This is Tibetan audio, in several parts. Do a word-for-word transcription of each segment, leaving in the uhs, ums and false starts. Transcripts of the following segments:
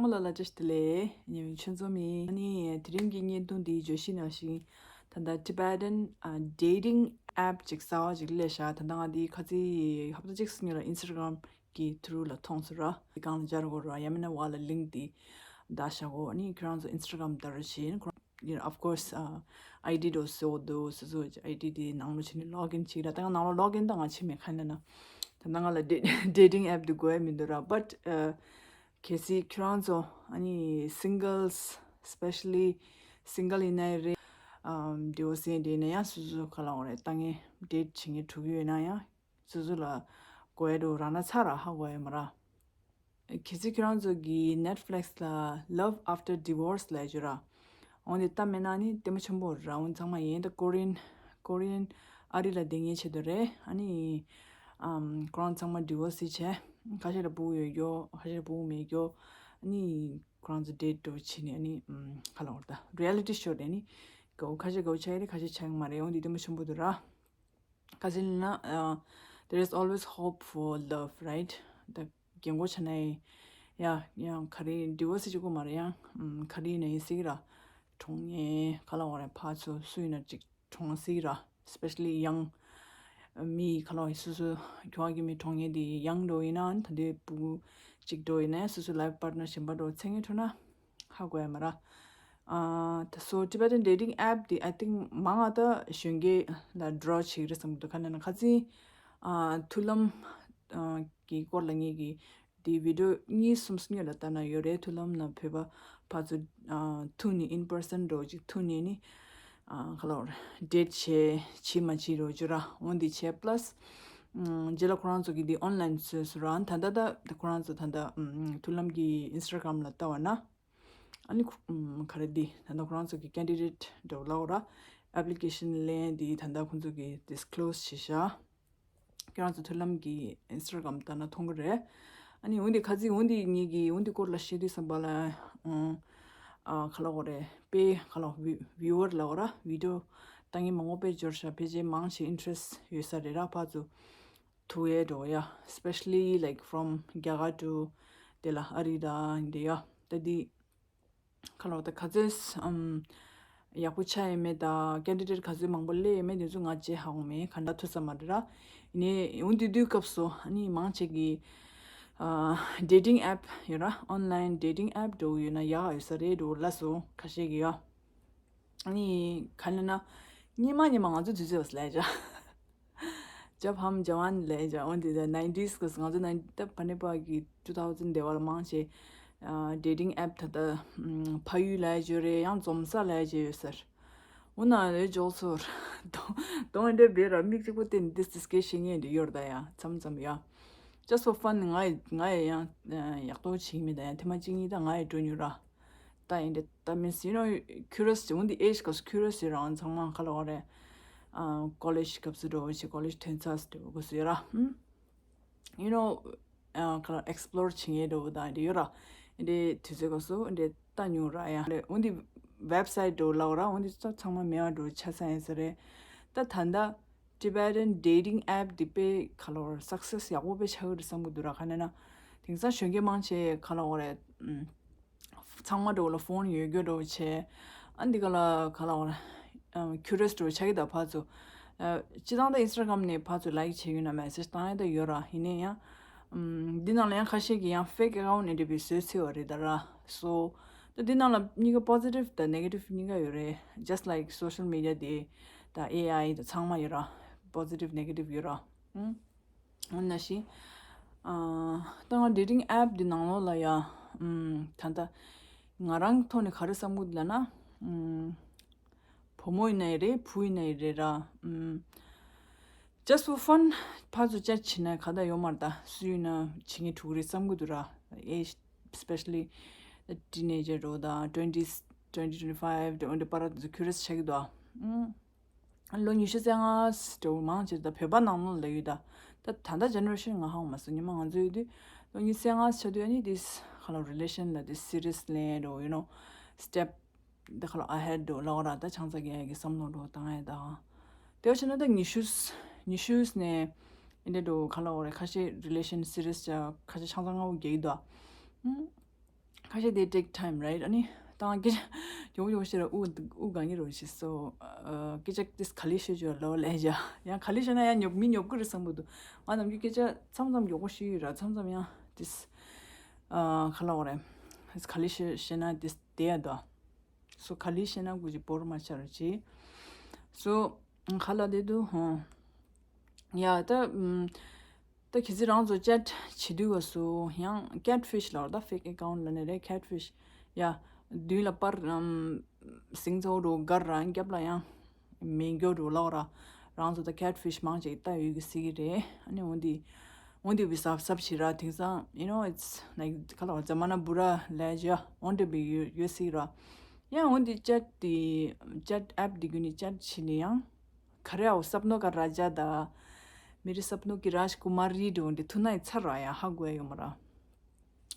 ཚང་མ་ལ་བཀྲ་ཤིས་བདེ་ལེགས། ཉེ་བའི་ཆོས་འཛོམས་ཡིན། ཨ་ནི་དེ་རིང་གི་བརྙན་ཐུང་འདིའི་བརྗོད་གཞི་ནང་བཞིན་ད་ལྟ་Tibetan dating app ཅིག་གསར་བ་ཅིག་སླེབས་ཤག་ད་ལྟ་ང་འདི་ཁ་རྩང་ཧབ་ཏ་གཅིག་སྔོན་ལ་Instagram གི་through ལ་མཐོང་སོང་ར། དེ་སྒང་ལ་སྦྱར་དགོས་ར། ཡང་མིན་ན་བར་ལ་link དེ་བཏགས་བཞག་གོ་ཨ་ནི་ཁྱེད་རང་ཚོ་Instagram ལྟ་རོགས་བྱེད། You know, of course, uh, I D དེ་བཟོ་འདུག་སོ་སོ་I D དེ་ནང་ལོགས་བྱས་ནས་login བྱེད་ར། ད་ང་ནང་ལོགས་login ད་ང་བྱེད་མེད་ཁ་ན་ན། ད་ནང་ལ་dating app དེ་དགོས་ཡ་མི་འདུག་ར། But uh, གལ་སྲིད་ཁྱེད་རང་ཚོ་ཨ་ནི་singles, especially single ཡིན་ན་རེད། um, divorce ཡིན་ན་ཡང་སོ་སོ་ག་ལ་འོ་རེད། ལྟ་ངན་date བྱེད་མཁན་དྲུག་ཡོད་ན་ཡང་སོ་སོ་ལ་དགོས་ཡ་འདུག་རག་ན་ཚར་ར། ཧ་གོ་ཡ་མ་ར། གལ་སྲིད་ཁྱེད་རང་ཚོ་གི་Netflix ལ་Love After Divorce ལབ་ཡོད་ར། འོ་འདི་ལྟ་མེད་ན་ནི་ལྟད་མོ་ཆེན་པོ་ར། འོ་ཚང་མ་ཡིན་ད་Korean Korean ཨ་རི་ལ་བསྡད་མཁན་ཆེད་དུ་རེད། ཨ་ནི་ཨམ་ཁོ་རང་ཚང་མ་divorce བྱས། ཁ་ཤས་ལ་བུ་ཡོད་རྒྱུ། ཁ་ཤས་ལ་བུ་མེད་རྒྱུ། ཨ་ནི་ཁོ་རང་ཚོ་date འདྲ་བོ་བྱས་ནས་ཨ་ནི་ཨམ་ག་ལ་འོ་ད་reality show རེད། ཨ་ནི་དགའ་བོ་ཁ་ཤས་དགའ་བོ་ཆགས་ཡ་རེད། ཁ་ཤས་ཆགས་ཀྱི་མ་རེད། འོ་འདི་ལྟད་མོ་ཆེན་པོ་འདུག་ར། ག་ཟེར་ན། uh, there is always hope for love, right? ད་རྒན་གོག་ཆགས་ན་ཡང་ཡང་ག་རེ་divorce བྱེད་དགོས་མ་རེད། ཡང་ཨམ་ག་རེ་ཡིན་ན་ཡིན་སྲིད་ཀྱི་ར། གྲོངས་མཁན་ག་ལ་འོ་རེད། ཕར་ཚུར་སུ་ཡིན་ན་ཅིག་གྲོངས་སྲིད་ཀྱི་ར། Especially young མི་ག་ལ་འོ་སོ་སོ་ཁྱོ་ག་གི་མི་གྲོངས་མཁན་དེ་young འདྲ་བོ་ཡིན་ན་ད་དུང་བུ་གཅིག་འདྲ་བོ་ཡིན་ན་སོ་སོ་life partner གཞན་པ་འདྲ་བོ་འཚོལ་མཁན་འདུག་ན། ཧ་གོ་ཡ་མ་ར། ཨ་ད་so Tibetan dating app དེ་I think མང་ང་ད་གཞོན་སྐྱེས་ལ་draw བྱེད་ཀྱི་རེད་བསམ་གྱི་འདུག་ག་ནས་ན་ཁ་སང་ཨ་མཐུན་ལམ་ཨ་གི་སྐོར་ལ་ངེད་ཀྱི་དེ་video གཉིས་གསུམ་སྔོན་ལ་ལྟ་ན་ཡོད་རེད། མཐུན་ལམ་ན་བོད་པ་ཕར་ཚུར་ཨ་ཐུག་ནས་in person འདྲ་བོ་ཅིག་ཐུག་ནས་ནི་ཨ་ག་ལ་འོ་རེད། date བྱས་བྱེད་མ་བྱེད་འདྲ་བོ་ཅིག་ར། འོ་འདི་བྱས་plus ཨ་རྗེས་ལ་ཁོ་རང་ཚོ་གི་དེ་online བཟོས་སོང་ར། ད་ལྟ་ད་ཁོ་རང་ཚོ་ད་ལྟ་ཨ་མཐུན་ལམ་གྱི་Instagram ལ་ལྟ་བ་ན། ཨ་ནི་ཁོ་ཨམ་ག་རེ་འདི་ད་ལྟ་ཁོ་རང་ཚོ་གི་candidate འདྲ་བོ་ལབ་ར། application ལེན་འདི་ད་ལྟ་ཁོ་ཚོ་གི་disclose བྱེད་ཤག་ཁྱེད་རང་ཚོ་མཐུན་ལམ་གྱི་Instagram ལྟ་ན་མཐོང་གི་རེད། ཨ་ནི་འོ་འདི་ཁ་ཚིག་འོ་འདི་ངེད་ཀྱི་འོ་འདི་སྐོར་ལ་བཤད་དུས་ཙམ་པ་ལ་ཨ་ཨ་ག་ལ་འོ་རེད། དཔེ་ག་ལ་view- viewer ལབ་ར། video ལྟ་མཁན་མང་པོ་དཔེ་འབྱོར་ཤག་ཕལ་ཆེར་མང་ཆེ་interest ཡོད་ས་རེད་ར། ཕར་ཚུར་ཐུག་ཡས་འགྲོ་ཡ། Especially like from རྒྱ་གར to དེ་ལ་ཨ་རི་དང་འདི་ཡ། ད་འདི་ཁ་ལོ་ད་ག་ཚོད་ཨམ་ཡག་པོ་ཆགས་ཡས་མེད་ད། candidate ག་ཚོད་མང་པོ་སླེབས་ཡས་མེད་དེ་ཚོ་ང་བརྗེད་ཧ་གོ་མེད། ག་འདྲ་ཐུག་ས་མ་རེད་ར། ཡིན་ནའི་འོ་འདི་དུས་སྐབས་སུ་ཨ་ནི་མང་ཆེ་གི་ཨ་dating app ཡོད་ར། online dating app འགྲོ་གི་ཡོད་ན་ཡག་ཡོད་ས་རེད་འགྲོ་ལ་སོ་ཁ་ཤས་ཀྱི་ཡ། ཨ་ནི་ག་ལབ་ན་སྔོན་མ་སྔོན་མ་ང་ཚོ་དུས་ཚོད་བ་སླེབས་བྱ། Jab Hum Jawan ལབ་བྱ། འོ་འདི་ད་nineties གི་ང་ཚོ་ནའི་ད་ཕ་ནི་པ་གི་two thousand དེ་བ་ལ་མང་ཆེ་ཨ་dating app ད་ད་ཨམ་ཕ་ཡུལ་ལབ་བྱ་རེད། ཡང་འཛོམས་ས་ལབ་བྱ་ཡོད་ས་རེད། འོ་ན་རེ་ཇོག་ཚོར་དོང་དོང་འདྲ་བེ་ར་མིག་གཅིག་པོ་བསྟན་འདི་སི་སི་ཀེ་ཤེས་ངེས་འདི་ཡོར་ད་ཡ་མཚམས་མཚམས་ཡ། Just for fun ང་ཡི་ང་ཡི་ཡང་ཡག་ཏོ་བྱེད་མི་ད་ཡ་ཐེངས་མ་གཅིག་གཉིས་ད་ང་ཡི་འགྲོ་མྱོང་ར། ད་ཡིན་དེ་ད་means you know curious འོ་འདི་age ག་curious ཡོད་རང་ཚང་མ་ག་ལ་བ་རེད། ཨ་college སྐབས་སུ་འགྲོ་བ་ཞིག་college ཐོན་ཚར་སུ་འགྲོ་དགོས་སུ་ཡོད་ར། ཧུམ། You know ཨ་ག་ལ་explore བྱེད་ངེས་འགྲོ་བ་ད་འདི་ཡོད་ར། འདི་དུས་ཚོད་སྐབས་སུ་འདི་ལྟ་མྱོང་ར་ཡ། འདི་འོ་འདི་website འགྲོ་ལ་བ་ར། འོ་འདི་ཚོ་ཚང་མ་མེད་པ་འགྲོ་ཆ་ས་ཡིན་ས་རེད། ད་ད་ད་Tibetan dating app འདི་དཔེ་ག་ལ་བ་ར་success ཡག་པོ་དཔེ་ཆགས་ཀྱི་རེད་བསམ་གྱི་འདུག་ར། ག་ནས་ན་དེང་སང་གཞོན་སྐྱེས་མང་ཆེ་ག་ལ་བ་རེད། ཚང་མ་འགྲོ་ལ་phone ཡོད་རྒྱུ་འགྲོ་བྱས། ཨ་འདི་ག་ལ་ག་ལ་བ་ར། curious འགྲོ་ཆགས་ཀྱི་ད་ཕར་ཚུར། སྤྱི་བཏང་ད་Instagram ནས་ཕར་ཚུར་like བྱེད་ཀྱི་ན་message བཏང་ཡ་ད་ཡོད་ར། ཡིན་ནའི་ཡང་འདི་ནང་ལ་ཡང་ཁ་ཤས་ཀྱིས་ཡང་fake account ནས་འདྲ་བའི་བཟོས་ཚེ་བ་རེད་ད་ར། So ད་འདི་ནང་ལ་གཉིས་ཀ་positive དང་negative གཉིས་ཀ་ཡོད་རེད། Just like social media དེ་ད་A I ད་ཚང་མ་ཡོད་ར། Positive negative ཡོད་ར། འོ་ན་ཞིག་ཨ་ད་ང་dating app འདི་ནང་ལོགས་ལ་ཡ། ཨམ་ད་ལྟ་ང་རང་ཐོག་ནས་ག་རེ་བསམ་གྱི་འདུག་ལབ་ན། ཨམ་བུ་མོ་ཡིན་ན་ཡི་རེད། བུ་ཡིན་ན་ཡི་རེད་ར། ཨམ་just for fun ཕར་ཚུར་ཅར་བྱེད་ན་ག་ད་ཡོད་མ་རེད། ད་སུ་ཡིན་ན་བྱེད་མཁན་འགྲོ་གི་རེད་བསམ་གྱི་འདུག་ར། age especially the teenager འགྲོ་ད་twenties twenty twenty five འདྲ་འོ་འདྲ་བར་དུ་curious ཆགས་ཀྱི་འདུག་ཨམ། ལོ་ཉི་ཤུ་རྩ་ལྔ་འདྲ་བོ་མང་ཆེ་ད་བོད་པ་ནང་ལོགས་ལ་ཡོད་ད། ད་ད་ལྟ་generation ང་ཧ་གོ་མ་སོང་། ཉི་མ་ང་ཚོ་ཡོད་དུས་ལོ་ཉི་ཤུ་རྩ་ལྔ་ཆགས་དུས་ཨ་ནི་this ག་ལ་relation ལ་this serious ལེན་འགྲོ་you know step འདི་ག་ལ་ahead འགྲོ་ལབ་ར། ད་ཆང་ས་རྒྱག་ཡ་གི་བསམ་བློ་འགྲོ་བཏང་ཡ་ད། དེ་བ་བྱས་ན་ད་ཉི་ཤུ་ཉི་ཤུ་ནས་ཨེ་འདྲ་འགྲོ་ག་ལ་འོ་རེད། ཁ་ཤས་relation serious ཆགས། ཁ་ཤས་ཆང་ས་སྔ་བོ་རྒྱག་གི་འདུག་ཨ། ཁ་ཤས་དེ་take time, right? ཨ་ནི་ད་སྐད་ཆ་ཡོང་ཡོང་ཤེས་ར་དབུགས་དབུགས་གང་གི་རོ་ཞིག་སོ། སྐད་ཆ་དེ་ག་ལེ་ཤོད་ཅོ་ལོ་ལེ་ཡ། ཡང་ག་ལེ་ཤོད་ན་ཡང་ཉོབ་མི་ཉོབ་གི་རེད་བསམ་གི་འདུག་ང་ནམ་རྒྱུན་སྐད་ཆ་མཚམས་མཚམས་མགྱོགས་པོ་ཤོད་ཡོད་ར། མཚམས་མཚམས་ཡང་དེ་ག་ལ་བ་རེད། ག་ལེ་ཤོད་ཤེས་ན་དེ་དེ་ཡ་དོ། སོ་ག་ལེ་ཤེས་ན་གུ་ཅི་བོར་མ་ཆ་ར་ཅི། སོ་ག་ལ་དེ་དུ་ཧོ། ཡ་ད་ད་གི་ཚེ་རང་ཚོ་ཅེཊ་བྱེད་དུས་བ་སུ་ཡང་cat fish ལ་ད་fake account ལ་ནི་རེད། cat fish ཡ་མདུན་ལ་པར་སིང་ཚོ་རུ་གར་རང་རྒྱབ་ལ་ཡང་མེ་འགྱོ་རུ་ལོག་ར། རང་ཚོ་ད་cat fish མང་ཅིག་ལྟ་ཡོད་གི་སྲིད་གི་རེད། ཨ་ནི་འོན་ཏེ་འོན་ཏེ་བི་སབ་སབ་བྱེད་ར། དེང་སང་you know it's like ག་ལ་བ་ཛ་མ་ན་བུ་ར་ལས་ཇ་འོན་ཏེ་བི་ཡོད་ཡོད་སྲིད་ར། ཡང་འོན་ཏེ་ཅེཊ་དེ་ཅེཊ་ཨེབ་དེ་གུ་ནི་ཅེཊ་བྱེད་ནི་ཡང་ག་རེའོ། སབ་ནོ་ཀ་ར་ཇ་ད་མེ་རི་སབ་ནོ་ཀི་རཱཇ་ཀུ་མ་རི་འདྲ་འོན་ཏེ་ཐུག་ན་ཡི་ཚར་ར་ཡ་ཧ་གོ་ཡ་ཡོད་མ་ར།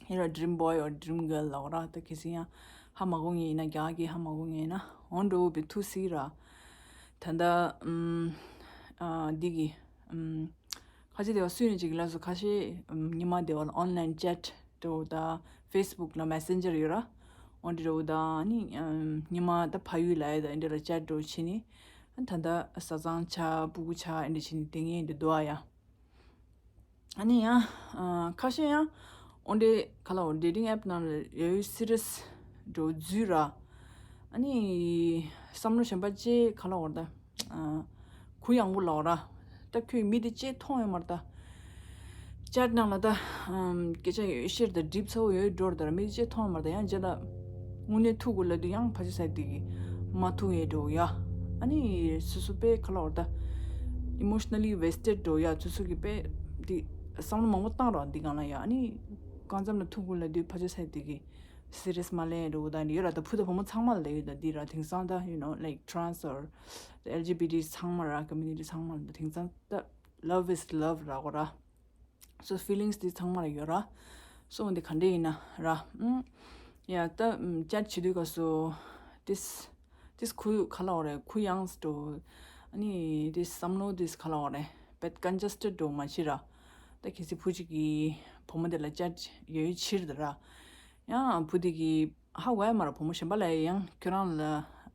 ཡིན་ར་dream boy or dream girl ལ་འོ་ར། ད་གལ་སྲིད་ཡང་ཧ་མ་གོ་ངེས་ཡིན་ན་རྒྱ་གི་ཧ་མ་གོ་ངེས་ཡིན་ན་འོན་འགྲོ་བའི་ཐུག་སྲིད་ར། ད་ལྟ་ཨམ་ཨ་འདི་གི་ཨམ་ཁ་ཆེ་དེ་བ་སུས་ནས་ཅིག་ལ་སོ་ཁ་ཤས་ཉི་མ་དེ་བ་ལ་online chat འགྲོ་ད་Facebook ལ་messenger ཡོད་ར། འོན་འགྲོ་ད་ནི་ཉི་མ་ད་ཕ་ཡུལ་ལ་ཡ་ད་འདི་ར་chat འགྲོ་བྱེད་ནི། ད་ལྟ་བཟའ་ཚང་ཆ་སྤུ་གུ་ཆ་འདི་བྱེད་ནི་དེ་ངས་འདི་འདུག་ཨ་ཡ། ཨ་ནི་ཡང་ཁ་ཤས་ཡང་འོན་ཏེ་ག་ལ་འོ་dating app ནང་ལ་ཡོད་serious འགྲོ་རྫུས་ར། ཨ་ནི་བསམ་བློ་གཞན་པ་ཅེ་ག་ལ་འོ་ད་གུ་ཡངས་པོ་ལ་འོ་ར། ད་ཁོས་མི་དེ་ཅེ་མཐོང་ཡོད་མ་རེད་ད། ཅེཊ་ནང་ལ་ད་སྐད་ཆ་ཡོད་ཤེར་ད་སྒྲིབ་ཚ་བོ་ཡོད་འགྲོ་ར། ད་མི་དེ་ཅེ་མཐོང་ཡོད་མ་རེད་ད། ཡང་རྗེས་ལ་དངོས་གནས་ཐུག་དགོས་ལབ་དུས་ཡང་ཕལ་ཆེར་ས་དེ་གི་མ་ཐུག་ཡས་འགྲོ་ཡ། ཨ་ནི་སོ་སོ་པས་ག་ལ་འོ་ད་emotionally wasted འགྲོ་ཡ། སོ་སོ་གི་པས་དེ་བསམ་བློ་མང་པོ་བཏང་རོགས་འདི་གང་ལ་ཡ། ཨ་ནི་གང་འཚམ་ལ་ཐུག་དགོས་ལབ་དུས་ཕལ་ཆེར་ས་དེ་གི་serious མ་ལེན་འགྲོ་ད་ནི་ཡོད་ར། ད་ཕུ་ད་བུ་མོ་ཚང་མ་ལ་ཡོད་ད་འདི་ར། དེང་སང་ད་you know like trans or LGBT ཚང་མ་ར་community ཚང་མ་ལ་ད་དེང་སང་ད་love is love ར་གོ་ར། སོ་feelings དེ་ཚང་མ་ལ་ཡོད་ར། སོ་འདི་ག་འདྲ་ཡིན་ན་ར། ཨུམ། ཡ་ད་ཨུམ་chat བྱེད་དུས་སྐབས་སུ་this this ཁུ་ག་ལ་འོ་རེད། ཁུ་ཡངས་འགྲོ། ཨ་ནི་this བསམ་བློ་this ག་ལ་འོ་རེད། བད་congested འགྲོ་མ་བྱེད་ར། ད་གལ་སྲིད་བུ་གཅིག་གིས་བུ་མོ་དེ་ལ་chat ཡོད་ཕྱིར་ད་ར། ཡང་བུ་དེ་གིས་ཧ་གོ་ཡ་མ་ར། བུ་མོ་གཞན་པ་ལ་ཡང་ཁྱོད་རང་ལ་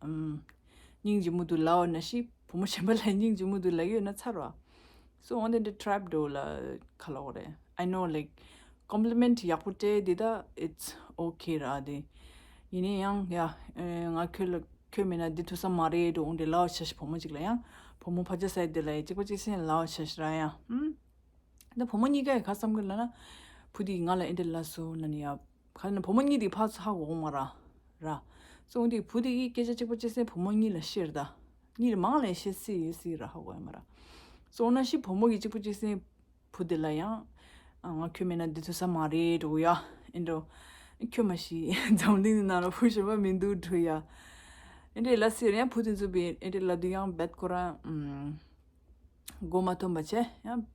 ཨུམ་སྙིང་རྗེ་མོ་འདུག་ལབ་ན་ཤི། བུ་མོ་གཞན་པ་ལ་སྙིང་རྗེ་མོ་འདུག་ལབ་ཡོད་ན་ཚར་བ། སོ་འོན་ཏེ་འདི་trap འགྲོ་ལ་ག་ལ་འོ་རེད། I know like compliment ཡག་པོ་སྤྲད་འདི་ད་it's okay ར་དེ། ཡིན་ནའི་ཡང་ཡ་ང་ཁྱོད་ལ་ཁྱོད་མེད་ན་འདི་ཐུབ་ས་མ་རེད་འགྲོ་འོན་ཏེ་ལབ་བྱ་ཞིག་བུ་མོ་གཅིག་ལ་ཡང་བུ་མོ་ཕ་ཆ་སའི་དེ་ལ་ཡ་གཅིག་པ་གཅིག་སེང་ལབ་བྱ་ཞིག་ར་ཡ། ཧུམ། ད་བུ་མོ་གཉིས་ཀ་ཡི་ཁ་བསམ་གི་ལ་ན་བུ་དེ་ང་ལ་ཨེ་འདྲ་ལ་སོ་ན་ནི་ཡ། ཁ་ན་བུ་མོ་གཉིས་དེ་ཕར་ཚུར་ཧ་གོ་མ་ར་ར། སོང་དེ་བུ་དེ་གི་སྐད་ཆ་གཅིག་པ་གཅིག་སེང་བུ་མོ་གཉིས་ལ་ཤེར་ད། གཉིས་ལ་མང་ལས་ཤེར་སི་ཡོད་སི་ར་ཧ་གོ་ཡ་མ་ར། སོང་ན་ཤི་བུ་མོ་གི་གཅིག་པ་གཅིག་སེང་བུ་དེ་ལ་ཡང་ང་ཁྱོད་མེད་ན་འདི་ཐུབ་ས་མ་རེད་འགྲོ་ཡ། ཨེ་འགྲོ་ཁྱོད་མ་ཤི་འཛམ་གླིང་ནང་ལ་བུ་གཞན་པ་མི་འདུག་འགྲོ་ཡ། ཨེ་འདྲ་ལ་སི་ཡང་བུ་དེ་ཚོ་བི་ཨེ་འདྲ་ལ་དུ་ཡང་བད་ཁོ་ར། མགོ་མ་ཐོན་པ་བྱས་ཡང་།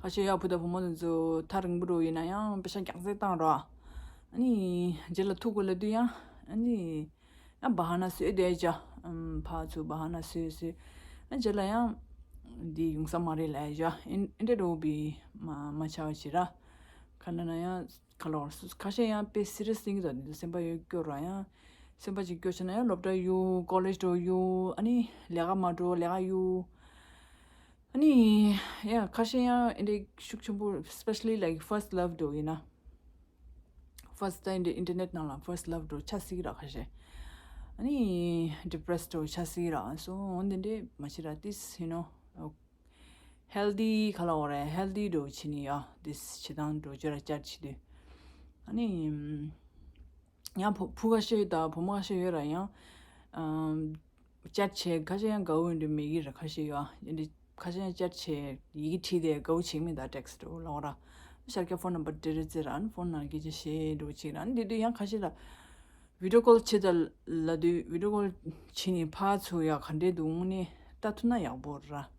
ཁ་ཤས་ཡག་བུ་དང་བུ་མོ་དེ་ཚོ་ཐག་རིང་པོ་འགྲོ་ཡིན་ན་ཡང་པེ་ཤ་རྒྱག་རྩེ་བཏང་རོགས། ཨ་ནི་རྗེས་ལ་ཐུག་དགོས་ལབ་དུས་ཡང་ཨ་ནི་ཡང་བ་ཧ་ན་བཟོས་བསྡད་བྱ། ཕར་ཚུར་བ་ཧ་ན་བཟོས་བཟོས། ཨ་རྗེས་ལ་ཡང་འདི་ཡོང་ས་མ་རེད་ལབ་བྱ། ཨིན་ཨིན་འདྲ་འགྲོ་བི་མ་མ་ཆགས་བྱེད་ར། ཁ་ན་ན་ཡང་། ག་ལོར་སུ་ཁ་ཤས་ཡང་དཔེ་སི་རི་ཡས་ཡིན་གྱི་འདུག་སེམས་པ་ཡོད་སྐྱོ་ར་ཡང་། སེམས་པ་ཅིག་སྐྱོ་ཆེ་ན་ཡང་སློབ་གྲྭ་གཡུག་ཀོ་ལེཇ་འགྲོ་གཡུག་ཨ་ནི་ལས་ཀ་མ་འགྲོ་ལས་ཀ་གཡུག་ཨ་ནི་ཡང་ཁ་ཤས་ཡང་ཨེ་འདྲའི་ཤུགས་ཆེན་པོ་especially like first love འགྲོ་ཡིན་ན། first ད་ཨེ་འདྲའི་internet ནང་ལ་first love འགྲོ་ཆ་སྲིད་ར་ཁ་ཤས། ཨ་ནི་depressed འགྲོ་ཆ་སྲིད་ར་སོ་འོན་ཏེ་འདྲའི་མ་བྱེད་ར་this you know healthy ག་ལ་འོ་རེད་healthy འགྲོ་བྱེད་ནི་ཡ་this བྱེད་སྟངས་འགྲོ་བྱེད་ར་བཅར་བྱེད་དུས། ཨ་ནི་ཡང་བུ་བུ་ཁ་ཤས་ཡོད་ད་བུ་མོ་ཁ་ཤས་ཡོད་ར་ཡང་chat བྱེད་ཁ་ཤས་ཡང་དགའ་བོ་འདྲ་མེད་ཀྱི་ར་ཁ་ཤས་ཡོད་ཨ་འདི་ཁ་ཤས་ཡང་chat བྱེད་ཡི་གེ་བྲིས་ཏེ་དགའ་བོ་བྱེད་མི་ད་text འགྲོ་ལ་འོ་ར་ཤར་ཀྱ་phone number འདྲི་རེ་ཙེ་ར་ཨ་ནི་phone ནང་སྐད་ཆ་བཤད་འགྲོ་བྱེད་ར་ཨ་ནི་འདི་དུས་ཡང་ཁ་ཤས་ལ། video call བྱེད་ད་ལ་དུས་video call བྱེད་ནས་ཕར་ཚུར་ཡག་ག་འདྲས་འདུག་དངོས་གནས་ལྟ་ཐུབ་ན་ཡག་པོ་ར།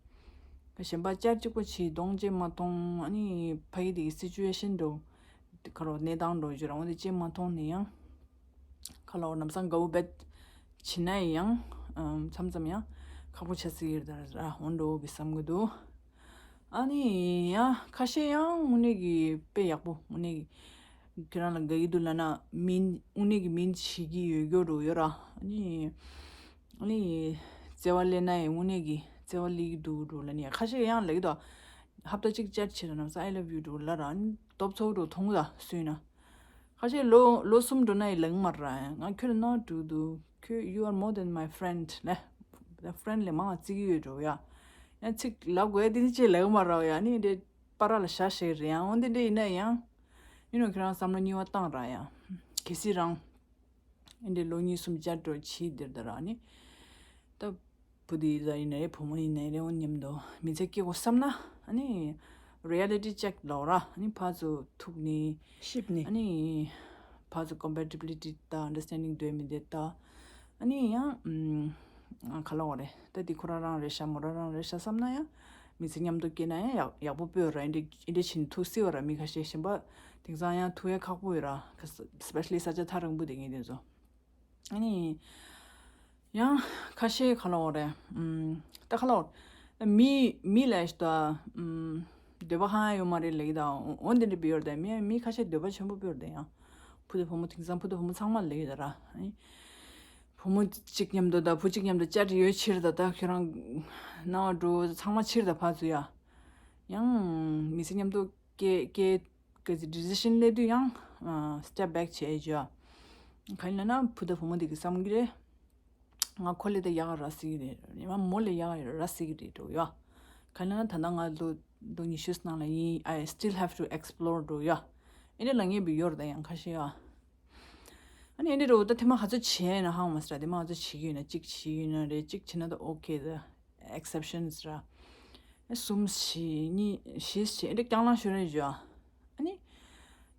གཞན་པ་བཅར་གཅིག་པོ་བྱེད་གདོང་གཅིག་མ་མཐོང་ཨ་ནི་ཕ་གི་དེ་གི་situation འགྲོ། ག་རོ་གནས་སྟངས་འགྲོ་རྒྱུ་རང་དེ་གཅིག་མ་མཐོང་ནས་ཡང་། ག་ལོ་ལམ་སང་དགའ་བོ་བེད་བྱེད་ན་ཡང་མཚམས་མཚམས་ཡང་ཁག་པོ་ཆགས་སྲིད་ཀྱི་རེད་ད་ར་འོན་འགྲོ་གི་བསམ་གི་འདུག་ཨ་ནི་ཡང་ཁ་ཤས་ཡང་དངོས་གནས་ཀྱི་དཔེ་ཡག་པོ་དངོས་གནས་ཀྱི། ཁྱེད་རང་ལ་དགའ་གི་འདུག་ལབ་ན་མིན་དངོས་གནས་ཀྱི་མིན་བྱེད་ཀྱི་ཡོད་རྒྱུ་འགྲོ་ཡོད་ར། ཨ་ནི་ཨ་ནི་བརྩེ་བ་སླེབས་ན་ཡང་དངོས་གནས་ཀྱི་བརྩེ་བ་སླེབས་ཀྱི་འདུག་འགྲོ་ལབ་ནས་ཁ་ཤས་ཡང་ལབ་ཀྱི་འདུག་ཧབ་ཏ་གཅིག་ཅར་བྱེད་དུས་ནམ་ས་I love you འགྲོ་ལབ་ར། ཨ་ནི་སྟོབས་ཚོགས་འགྲོ་མཐོང་གི་ད་སུས་ན། ཁ་ཤས་ལོ་ལོ་གསུམ་འགྲོ་ན་ཡི་ལབ་ཀྱི་མ་ར། ང་ཁྱོད་ལ་ན་འགྲོ་འདུག་ཁྱོད་you are more than my friend ལབ། friend ལས་མང་བརྩི་གི་ཡོད་འགྲོ་ཡ། ཡང་ཚིག་ལབ་དགོས་ཡ་དེ་ནི་ཅེས་ལབ་ཀྱི་མ་ར་ཡ། ཨ་ནི་འདི་པ་ར་ལ་བཞག་ཤེས་རེད། ཡང་འོན་ཏེ་འདི་ཡིན་ན་ཡང་ཡིན་ནོ་ཁྱེད་རང་བསམ་བློ་རྙིང་བ་བཏང་ར་ཡ། གལ་སྲིད་རང་ཨེ་འདྲའི་ལོ་གཉིས་གསུམ་བཅར་འགྲོ་ཕྱིས་འདིར་ད་ར་ནི། ད་བུ་དེ་ཡིན་ན་རེད་བུ་མོ་ཡིན་ན་རེད་འོ་མཉམ་དུ་མི་ཚེ་སྐྱེལ་དགོས་བསམ་ན་ཨ་ནི་reality check ལོག་ར། ཨ་ནི་ཕར་ཚུར་ཐུག་ནི། ཤིབ་ནི། ཨ་ནི་ཕར་ཚུར་compatibility ད་understanding འདོད་མི་འདོད་ད། ཨ་ནི་ཡང་ཨུམ། ག་ལ་བ་རེད། ད་འདི་ཁོ་རང་རང་རེད་ཤག་མོ་རང་རང་རེད་ཤག་བསམ་ན་ཡང་མི་ཚེ་མཉམ་དུ་སྐྱེལ་ན་ཡང་ཡག་ཡག་པོ་སྤོས་ར། ཨེ་འདྲ་ཨེ་འདྲ་བྱེད་ནི་ཐུག་སྲིད་བ་ར། མི་ཁ་ཤས་གཞན་པ་དེང་སང་ཡང་ཐུག་ཡ་ཁག་པོ་ཡོད་ར། especially ས་ཆ་ཐག་རིང་པོ་དེ་ངས་དེ་ཚོ། ཨ་ནི་ཡང་ཁ་ཤས་ག་ལ་བ་རེད། ཨུམ། ད་ག་ལ་བ་རེད། མི་མི་ལ་ཞིག་ད་ཨུམ། འདོད་པ་ཧང་ཡོད་མ་རེད་ལབ་ཀྱི་ད། འོ་འདི་འདྲ་བི་ཡོད་རེད་ད། མི་མི་ཁ་ཤས་འདོད་པ་ཆེན་པོ་བི་ཡོད་རེད་ད། ཡང་བུ་དང་བུ་མོ་དེང་སང་བུ་དང་བུ་མོ་ཚང་མ་ལབ་ཀྱི་ད་ར། ཨ་ནི། བུ་མོ་གཅིག་མཉམ་དུ་དང་བུ་གཅིག་མཉམ་དུ་བཅར་ཡོད་ཕྱིར་དང་ད་ཁྱོད་རང་ནང་འགྲོ་ཚང་མ་ཕྱིར་དང་ཕར་ཚུར་ཡ། ཡང་མི་ཚེ་མཉམ་དུ་སྐྱེལ་སྐྱེལ་གི་decision སླེབས་དུས་ཡང་step back བྱས་བྱས། ག་ཡིན་ལབ་ན་བུ་དང་བུ་མོ་དེ་གི་བསམ་གི་རེད། ང་ཁོ་ལས་ད་ཡག་ག་རག་སྲིད་ཀྱི་རེད། ཡང་མོ་ལས་ཡག་ག་རག་སྲིད་ཀྱི་རེད་འགྲོ་ཡ། ག་ཡིན་ལབ་ན་ད་ལྟ་ང་ལོ་ལོ་ཉི་ཤུ་ནང་ལ་ཡིན། I still have to explore འགྲོ་ཡ། ཨེ་འདྲ་ལབ་མཁན་བི་ཡོད་རེད་ད་ཡང་ཁ་ཤས་ཡ། ཨ་ནི་ཨེ་འདྲ་རོ་ད་ཐེངས་མ་ག་ཚོད་བྱས་ན་ཧང་མ་སི་ར། ཐེངས་མ་ག་ཚོད་བྱེད་ཀྱི་ཡོད་ན་གཅིག་བྱེད་ཀྱི་ཡོད་ན་རེད། གཅིག་བྱེད་ན་ད་okay the exceptions ར། ཨ་གསུམ་བྱེད་གཉིས་བྱེད་བྱེད་ཨེ་འདྲ་རྐྱང་ལང་ཤོད་རེད་ཇོ། ཨ་ནི་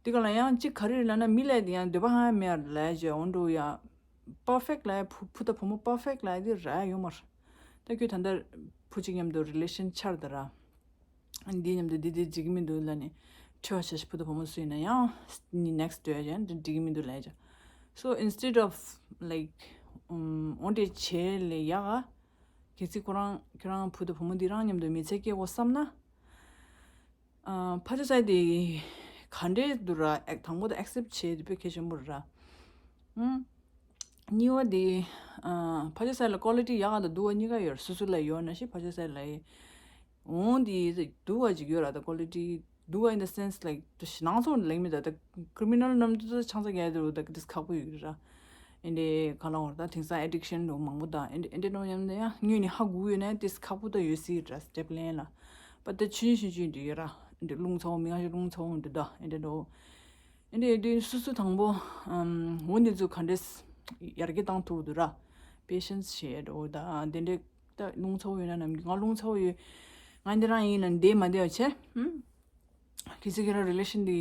དེ་ག་ལ་ཡང་གཅིག་ག་རེ་རེད་ལབ་ན་མི་ལ་དེ་ཡང་འདོད་པ་ཧང་མེད་ལ་ཇོ། འོན་འགྲོ་ཡ་perfect ལ་བུ་བུ་དང་བུ་མོ་perfect ལ་དེ་ར་ཡོད་མ་རེད། ད་ཁྱོད་ད་ལྟ་བུ་གཅིག་མཉམ་དུ་relation འཆར་ད་ར། འདི་མཉམ་དུ་འདི་འདི་འགྲིག་གི་མི་འདུག་ལབ་ནས་ཁྲི་བ་ཆ་ཞིག་བུ་དང་བུ་མོ་སུ་ཡིན་ན་ཡང་ནི་next འགྲོ་ཡ་ཅན་འདི་འགྲིག་གི་མི་འདུག་ལབ་ཡ་ཅན། So instead of like um འོ་འདྲས་བྱས་ལས་ཡག་ག་གལ་སྲིད་ཁོ་རང་ཁྱོད་རང་བུ་དང་བུ་མོ་འདི་རང་མཉམ་དུ་མི་ཚེ་སྐྱེལ་དགོས་བསམ་ན། ཨ་ཕ་ཆོས་སའི་དེ་ག་འདྲས་འདུག་ར། ཨེག་དང་པོ་དེ་accept བྱས་དེ་དཔེ་གལ་ཆེན་པོ་རེད་ར། ཨུམ། གཉིས་པ་དེ་ཨ་ཕ་ཆོས་སའི་ལ་quality ཡག་ག་དང་སྡུག་པ་གཉིས་ཀ་ཡོད་ར། སོ་སོ་ལ་ཡོད་ན་ཤི་ཕ་ཆོས་སའི་ལ་ཡི་འོང་དེ་སྡུག་པ་ཅིག་ཡོད་ར། ད་quality སྡུག་པ་in the sense like ད་ཞི་ནང་ཚོ་ལེགས་མེད་ད། ད་criminal རྣམས་ཚོ་ཆང་ས་རྒྱག་དེ་རུ་ད་དེ་ཁག་པོ་ཡོད་ར། ཨེ་འདྲས་ག་ལ་འོར་ད་དེང་སང་addiction འགྲོ་མང་པོ་དང་ཨེ་འདྲས་ཨེ་འདྲས་འགྲོ་ཉམས་ནས་ཡང་དངོས་ནས་ཧ་གོ་ཡོད་ན་དེ་ཁག་པོ་ད་ཡོད་སྲིད་ར། step ལེན་ལ་པ་ད་ཆུན་ཆུན་ཆུན་དུ་ཡོད་ར། ཨེ་འདྲས་རླུང་ཚ་བོ་མི་ང་ཞིག་རླུང་ཚ་བོ་འདུག་ད་ཨེ་འདྲས་འགྲོ། ཨེ་འདྲས་ཡོད་དུས་སོ་སོ་དང་པོ་ཨམ་འོ་འདི་ཚོ་ག་འདྲས་ཡར་རྒྱས་བཏང་ཐུབ་འདུག་ར། patience བྱེད་འགྲོ་ད་དེ་འདྲས་ད་རླུང་ཚ་བོ་ཡོད་ན་ནམ་རྒྱུན་ང་རླུང་ཚ་བོ་ཡོད། ང་འདི་རང་ཡིན་ན་འདས་མ་འདས་བ་བྱས། ཧུམ། གལ་སྲིད་ཁྱེད་རང་relation འདི་